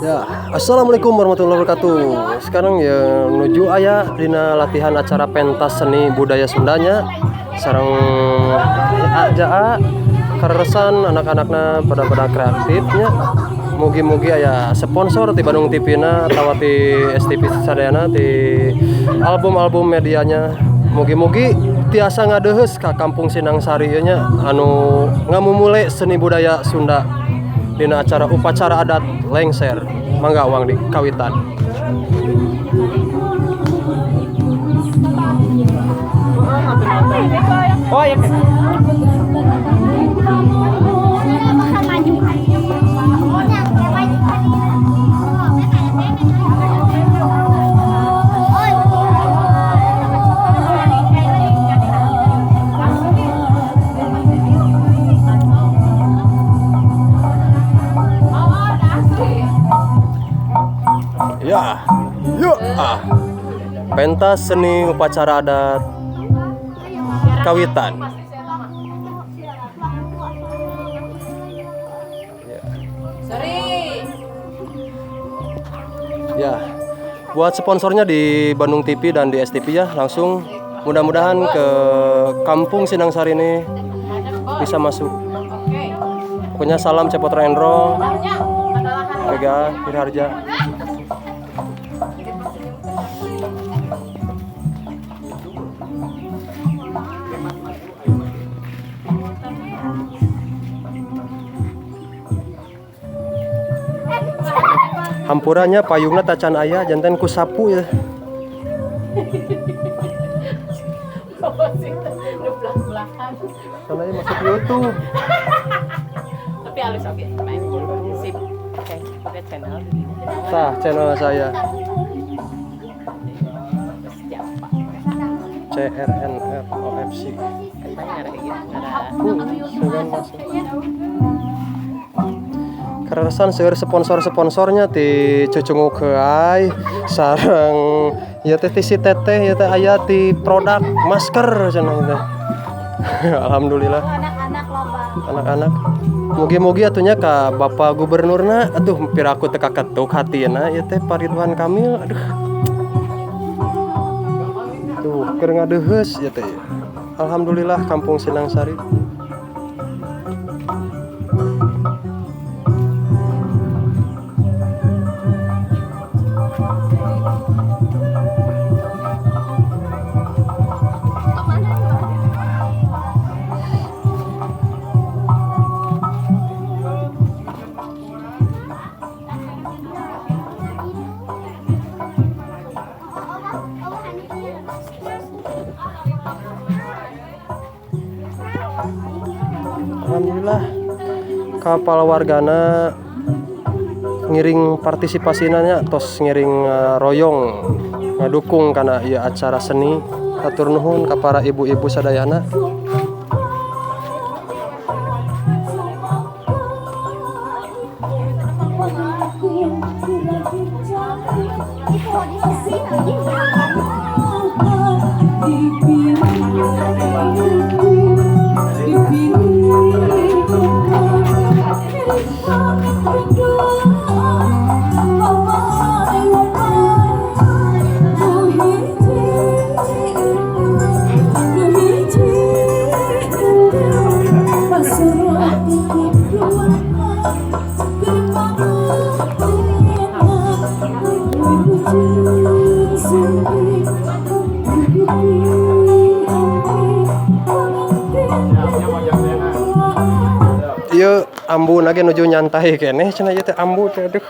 Ya, assalamualaikum warahmatullahi wabarakatuh. Sekarang ya menuju aya dina latihan acara pentas seni budaya Sundanya. Sareng aja kareresan anak-anakna pada pada kreatifnya. Mugi-mugi aya sponsor ti Bandung TV na atawa ti STV sadayana, ti album-album medianya. Mugi-mugi tiasa ngadeuheus ka Kampung Sindang Sari ieu nya, anu ngamumule seni budaya Sunda dina acara upacara adat lengser. Mangga uang di kawitan. Oh ya. Ya, yuk ah. Pentas seni upacara adat kawitan. Sorry. Ya, buat sponsornya di Bandung TV dan di STV ya, langsung mudah-mudahan ke Kampung Sindang Sari ini bisa masuk. Pokoknya salam Cepot Rendro, PGA Firharja. Hampuranya payungna tacan aya, janten ku sapu ya. Soalnya masuk YouTube. Tapi halus, oke. Main. Sip. Oke, pakai channel. Tah, channel saya. Siapa? CRNR OFC. Katanya ngarah gitu, ngarah. Kareresan seueur sponsor-sponsornya ti Cucungu Keai sareng ya teh ti si teteh ya teh aya ti produk masker cenah teh. Alhamdulillah. Anak-anak loba. Anak-anak. Mugi-mugi atunya ka Bapak Gubernurna, aduh, piraku teu kaketuk hatina ieu teh Pak Ridwan Kamil, aduh. Tuh, keur ngadeuheus ieu teh. Alhamdulillah Kampung Sindang Sari. Alhamdulillah kapal wargana ngiring partisipasinanya, tos ngiring royong ngadukung karena ieu acara seni. Hatur nuhun ka para ibu-ibu sadayana. Ieu ambu nage nuju nyantai keneh cenah, ieu teh ambu teh, aduh.